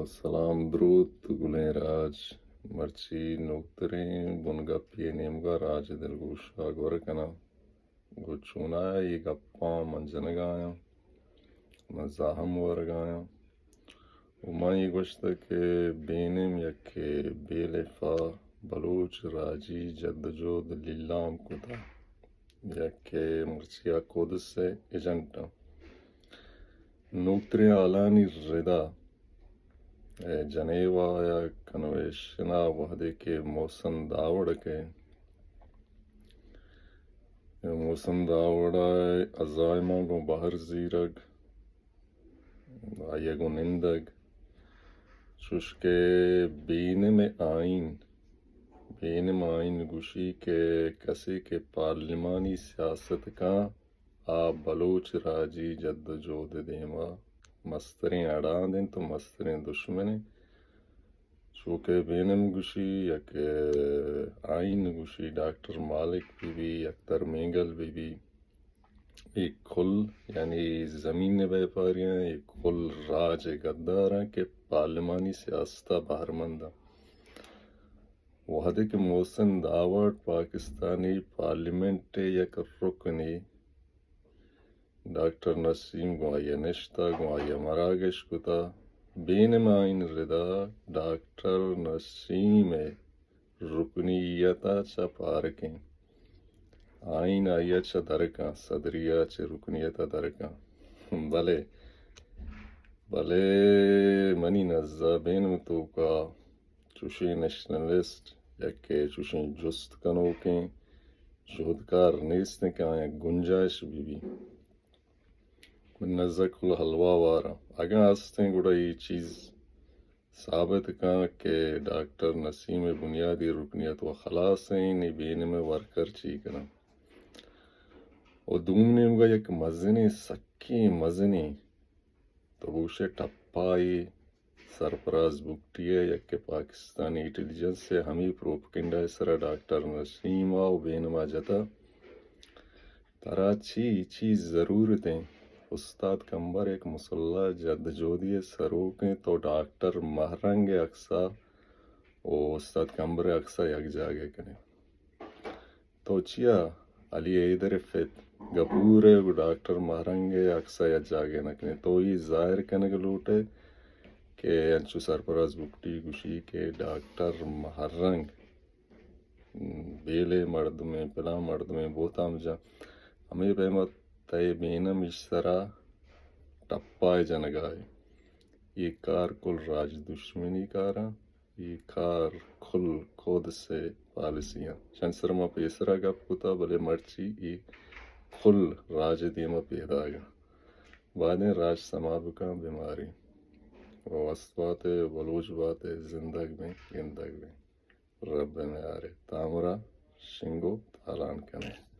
سلام دروت گلیں راج، مرچی نوکتریں بنگپی ءِ نیمگا راج ءِ دلگوشا گور کناں۔ گوں چونایا اے گپاں من جنگایاں، من زاہم ورگایاں۔ و من اے گوشتگ کہ بینم یکے بے لفا بلوچ راجی جدوجہد لیلام کتا، یکے مرچیا کودس ءِ ایجنٹاں۔ نوکتریں حالانی ردا اے جنیوا یا کنویشنا وہدے کہ محسن داوڑ کہ محسن داوڑ ءِ عزائماں گوں بہر زیرگ، آئی ءَ گوں نندگ، چوش کہ بینم ءِ آئین، بینم آئین گوشی کہ کسے کہ پارلیمانی سیاست کاں، آ بلوچ راجی جدوجہد ءِ دیما مستریں اڑاند انت و مستریں دشمن انت۔ چو کہ بینم گوشی، یک آئین گوشی، ڈاکٹر مالک بہ بی، اختر مینگل بہ بی، اے کل، یعنی زمین ءِ بیپاریاں، اے کل راج ءِ گداراں کہ پارلیمانی سیاست ءَ بہرمنداں۔ وہدے کہ محسن داوڑ پاکستانی پارلیمنٹ ءِ یک رکنے، ڈاکٹر نسیم گوں آئی ءَ نشتہ، گوں آئی ءَ مراگش کتا، بینم آئین ردا ڈاکٹر نسیم ءِ رکنیت ءَ چہ پارکیں، آئین آئی ءَ چہ درکاں، صدری ءَ چہ رکنیت ءَ درکاں۔ بلے، بلے منی نزا بینم توکا چوشیں نیشنلسٹ، یکے چوشیں جست کنوکیں جہدکار نیست انت کہ آیاں گنجائش بہ بی۔ منی نزا کل حلوا وار انت۔ اگاں ہستیں گڑا اے چیز ثابت کن کہ ڈاکٹر نسیم ءِ بنیادی رکنیت و خلاص انت، نی بینم ءِ ورکر چی کناں۔ و دومی نیمگا یک مزنیں، سکیں مزنیں، تو گوشے ٹپائی سرفراز بگٹی ءِ، یک کہ پاکستانی انٹیلیجنس ءِ ہمے پروپیگنڈا ءِ سرا ڈاکٹر نسیم ءَ و بینما جتا۔ ترا چی، چی ضرورت انت؟ استاد کمبر یک مسلح جدوجہدی ءِ سروک انت، تو ڈاکٹر مہرنگ ءِ عکسا و استاد کمبر ءِ عکسا یک جاگہ کنے۔ تو چیا علی حیدر ءِ پت گپور ءَ گوں ڈاکٹر مہرنگ ءِ عکس ءَ یک جاگہ نہ کنے؟ تو اے ظاہر کنگ لوٹ ئے کہ انچو سرفراز بگٹی گوشی کہ ڈاکٹر مہرنگ بیلے مردمیں، پلاں مردمیں، بہتام جاں۔ ہمے پیم ءَ تئی بینم ایش سرا ٹپا ءِ جنگا ئے۔ اے کار کل راج دشمنی کاراں۔ اے کار کل کودس ءِ پالیسی آں۔ شانی سر ما پیسرا گپ کتا، بلے مرچی اے کل راج ءِ دیما پیداگ آں۔ بائدیں راج سما بکاں، بماریں۔ و وست بات ئے، بلوچ بات ئے، زندگ بیں، گندگ بیں۔ رب ءِ میار ئے۔ تامرا شنگ و تالان کن ئے۔